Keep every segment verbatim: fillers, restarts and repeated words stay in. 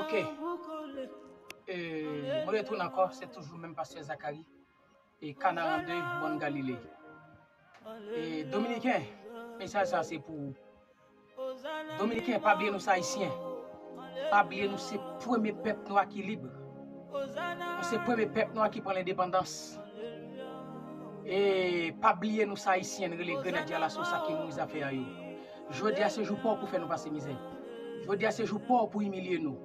Ok. E, mwen retounen ankò, se toujou menm pastè Zacharie. E Kanarande, Bòn Galile. E Dominiken, mesaj sa se pou ou. Dominiken, pa bliye nou se Ayisyen. Pa bliye nou se premye pèp nwa ki lib. Nou se premye pèp nwa ki pran lendepandans. E pa bliye nou se Ayisyen, n rele Grenadye Alaso, sa ki mouri zafè a yo. Jodi a se jou pa w pou fè nou pase mizè. Jodi a se jou pa w pou imilye nou.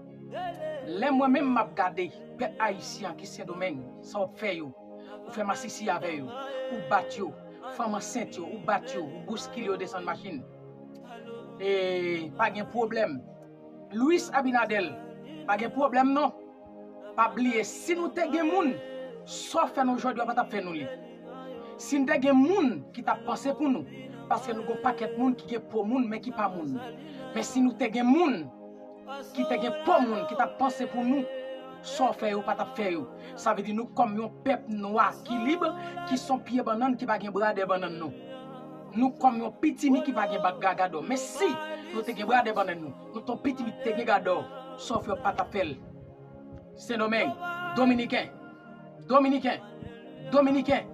Lè mwen menm m ap gade pèp ayisyen ki Sendomeng, sa w ap fè yo, ou fè masisi avè yo, ou bat yo, fanm ansent yo, ou bat yo, ou bouskile yo desann machin. E pa gen pwoblèm. Luis Abinader, pa gen pwoblèm non. Pa bliye, si nou te gen moun, sa w fè nou jodi a pa t ap fè nou li. Si n te gen moun ki t ap panse pou nou, paske nou gon pakèt moun ki gen po moun, men ki pa moun. Men si nou te gen moun ki te gen po moun, ki t ap panse pou nou, sa w fè yo pa t ap fè yo. Sa vle di nou kòm yon pèp nwa ki lib, ki son pye bannann ki pa gen bradè bannann non. Nou kòm yon pitimi ki pa gen bak gagadò. Men si nou te gen bradè bannann nou, nou ton pitimi te gen gadò, sa w fè yo pa t ap fè l. Sendomeng, Dominiken, Dominiken, Dominiken,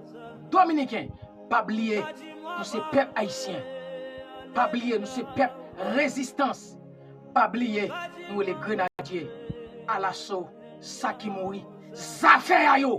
Dominiken, pa bliye, nou se pèp ayisyen. Pa bliye, nou se pèp rezistans. Pa bliye, nou rele Grenadye Alaso, sa ki mouri zafè a yo.